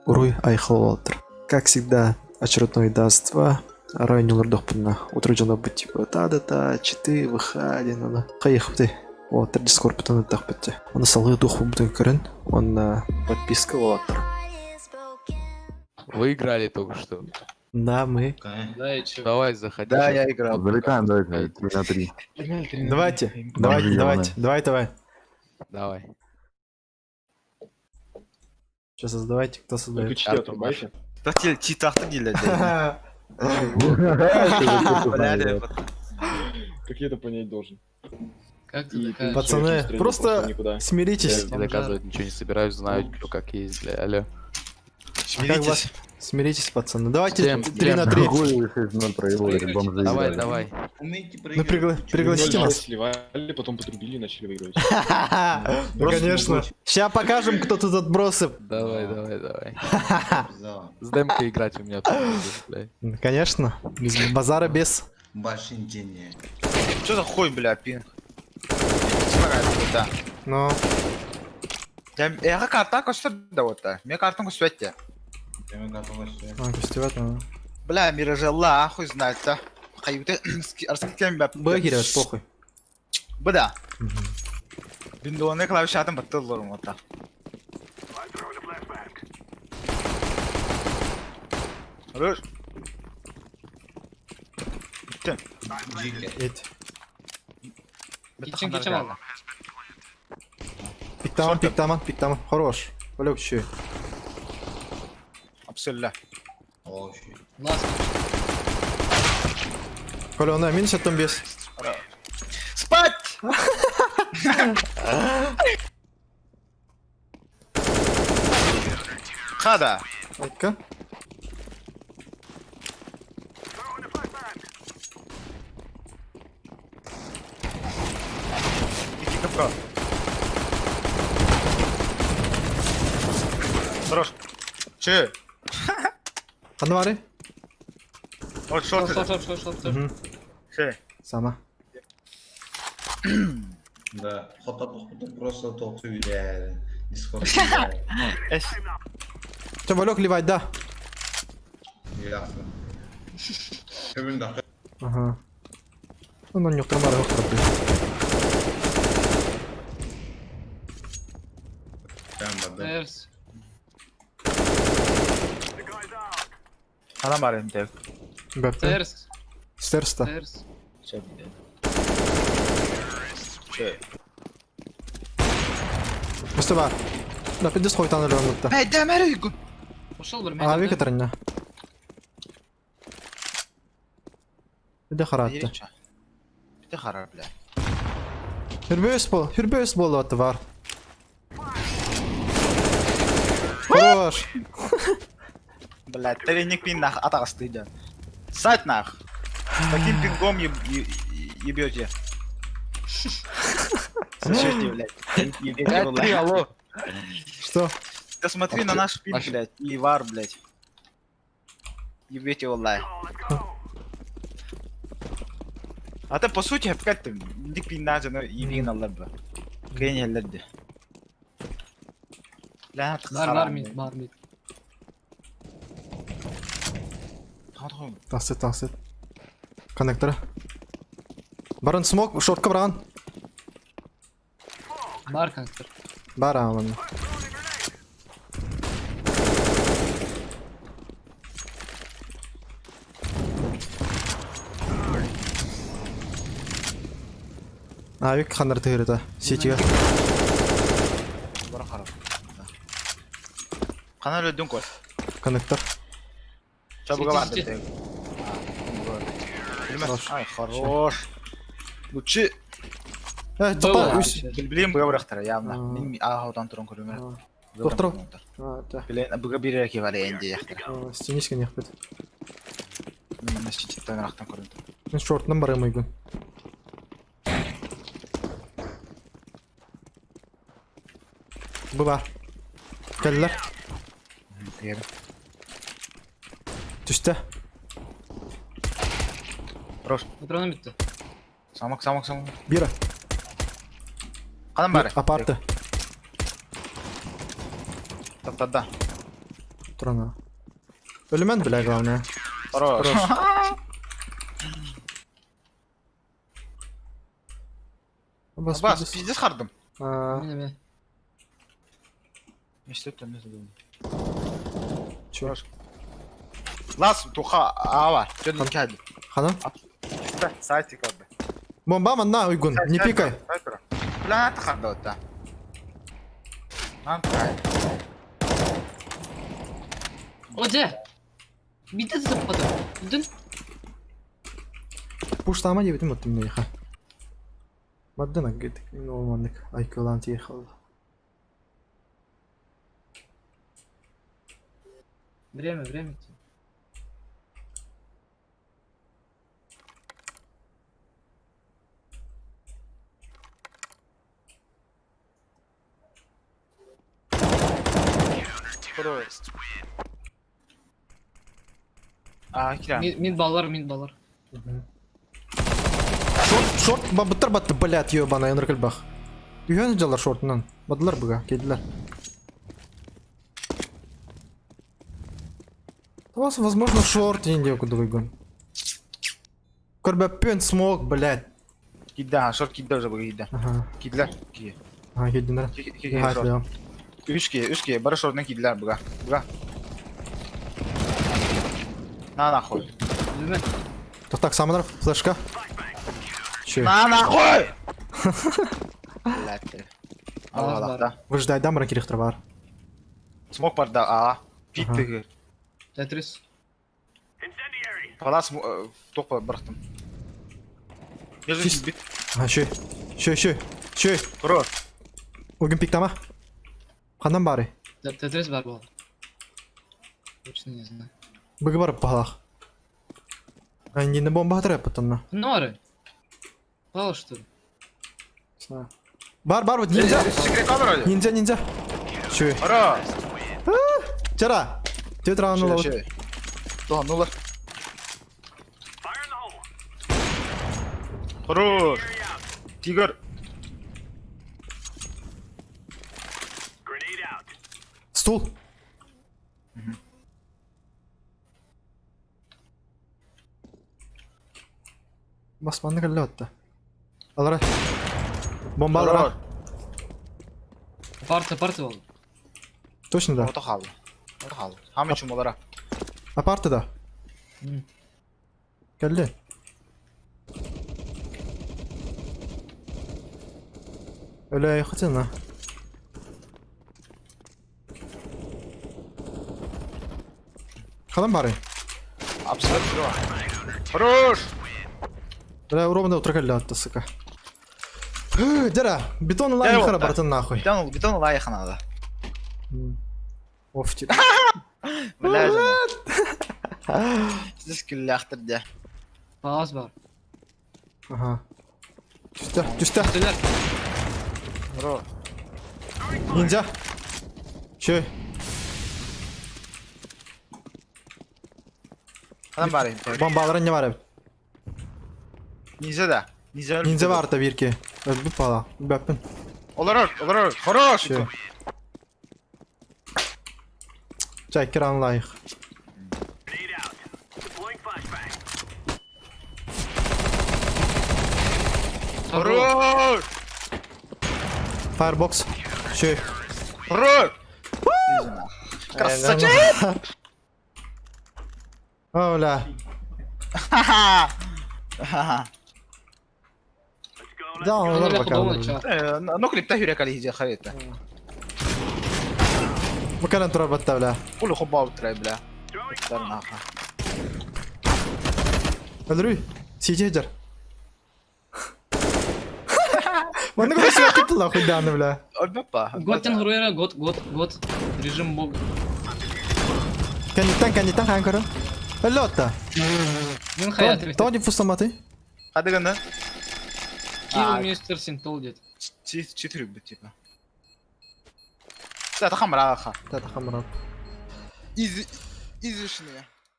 Уруй айхал уолаттар. Как всегда, очередной даст 2. Арай ньулурдахпына утары дьонобут типа та-да-та, читы, ВХ диэн аны хайыахпытый уолаттар дискордпутун ыттахпыт дьэ. Оны салгыы туохпутун көрөн уонна подписка уолаттар. Вы играли только что. Да, мы. Да, и чё? Давай, заходи. Да, я играл. Залетаем, давайте, 3 на 3. Давайте, давайте, давайте, давай, давай. Давай. Сейчас создавайте, кто Только создает. чити отрубайте. Читахты дилер. Как я это понять должен? Как ты И такая? ты Пацаны, человек, не просто никуда. Смиритесь. Я доказывать ничего не собираюсь, знаю, кто как есть, бля, алло. А Как вас? Смиритесь, пацаны. Давайте Всем, 3 на всем. 3. Хуй 6-0 проебывали, бомжи Давай, играли. давай. Ну пригласите 0-6 нас. сливали, потом потрубили и начали выигрывать. Ну конечно. Сейчас покажем, кто тут отбросы. Давай, давай, давай. С демкой играть у меня тут будешь, бля. Ну, Конечно. Без базара без. Башенчине. Что за хуй, бля, пинг? Да. Но Я карта костер да вот Мне карту костер. А, костюват, ну. Бля, миражала, хуй знает, да. Хайуте, арскикен бля. Б кирет, похуй. Бда. Биндоны клавишатын баттылар вот Хорош. Ет. Кичен кичен алды. Пиктаман, пиктаман, пиктаман. Хорош. Олег, чё? Абсолютно. Ласка. Коля, он минус там без. Спать! Хада. Айтка. Иди капка. Хорош. Че? Анвары? Вот шорт. Шоп, шоп, шоп, шоп, шоп. Мгм. Че? Сама. Да, хотап просто толку реально. Дискорд. Че, Валек ливать, да? Ясно. Көмүн Ага. Ну, не втормар, Терс. Адам бар енді. БП. Терс. Стерста. Терс. Че? Че? Мустаба. Да, пиздец хуй там налём Эй, да, мэрю. Ушел бір А, вика тарня. Иди харатты. Бите харар, бля. Хүрбөс бол, хүрбөс бол аты бар. Хорош. Бля, тренинг пин нах атағысты да. Сайт нах. С таким пингом ебете. Сосете, блядь. Ебете, 5-3, блядь. алло. Что? Да смотри на наш пинг, блядь, и вар, блядь. Ебете, валлай. А ты по сути, опять ты, дик пин на ебин алла б. Кенни аллады. Бля, Бар бар мид, бар мид. Тасыт, тасыт. Коннектора. Барон смок, шортка бран. Бар коннектор. Бара, ладно. Авик хандар тыгырыта. Ситига. Бар харап. Канал өдүн кол. Коннектор. Чабыга бар Сити, деп. Хорош. Ай, хорош. Лучше Э, Было. топа, үс. билбилем буга бырактар явно. А. Мен аадан турун көрөмөр. Доктор. А, да. Билен буга бир эки бар энди яктар. Стеничка не хватит. Мен сититтен рактан көрөм. Мен шортынан барам уйгун. Буба. Келлер. Түсті. Хорош. Патроны бітті. Самок, самок, самок. Бира. Канан бар. Апарты. Таптада. Турана. Өлүмэн, бля, главное. Хорош. Бас, Бас, пиздец хардым. А, Мин эмэ. Не что там, не знаю. чё? Лас, туха, ава, что ты кади? Хана? Сайтик алды. Бомба манна, Уйгун, не пикай. Бля, ты харды вот Нам кай. О, дьэ! Биирдэ да сыппатым. Бүтүн. Пуштама диэбитим оттум миэхэ. Бардын аггыт, ол маннык айкылаан тиэхэл. Время, время. А, киря. Мид мид баллар, мид баллар. Шорт, шорт, бабыттар батты, блядь, ебаная, ыныркылбах. Үйән жалар шортынан. Бадылар бұға, келділер. Вас, возможно, шорт инде кудуйгун. Көрбәппен смок, блядь. Кидда, шорт кидда уже кидда. Ага, Кидлер. Ки. ага, келдіңдер. Ки, ки, ки, шорт. Үш ки, үш ки, бары шортынан кидлер буга. Буга. На нахуй. Өлүмэн. Так, саманар, флешка. Че? На нахуй! Блядь. Алас Алла бар. да. Выждай, дам ракирихтер бар. Смок бар да, а. Пит Ага. тыгыр. Тетрис. Палас тоқпа бырақтым. Держи Чист. бит. Ага, шö. Шö, шö. Шö. Хорош. Угун пиктама. Қандан бары? Тетрис бар бол. Точно не знаю. Быгы барып балах. Айндинде бомба атыр потом. Норы. Пал что ли? Бар, бар, вот ниндзя. Секрет камера. Ниндзя, ниндзя. Шö. Хорош. Чара. Тетра анула. Шö, шö. Тоғанулар. Хорош. Тигр. Стул. Басманны кэллэ отта. Алара. Бомба алара. Парта, парта бол. Точно да. Ото қалды. Ото қалды. Хамы чумалара. Апарты да. М. Кэллэ. Өлө хотина. Халан бары. Абсолютно. Хорош. Бля, ровно утро кэллэ атта, сука. Дера, бетон лайн Дера, хара да. братан нахуй. Бетон, бетон лайық надо. Оф, типа. Бля, Здесь күлләқтір де. Палас бар. Ага. Түстә, түстә. Түләр. Хорош. Ниндзя. Че? Адам бар енді. Бомбалары не бар? Ниндзя да. Ниндзя. Ниндзя бар да бирке. Бу пала. Бәппин. Олар, олар, хорош. Че? Чай киран лайық. Хорош. Firebox. Че? Хорош. Красавчик. Оля. Ха-ха. Да, он Өлө пока. дома ча. Ноклип та хүрек али хиже харета. Букаран тура батта, бля. Кулы хобба утрай, бля. Тарнаха. Өлрүй. Сидеть жар. Маны көрсө кетті нахуй даны, бля. Өлбеппа. Год тен Руэра, год, год, год. Режим бога. Кәнеттен, кәнеттен хан көрі. Өлі отта. Мин хаят. Тоди фустаматы. Қадығында? Килл мистер Синтол дед. Чит үрік типа. Та тахам раха. Та тахам рах. Изи изишне.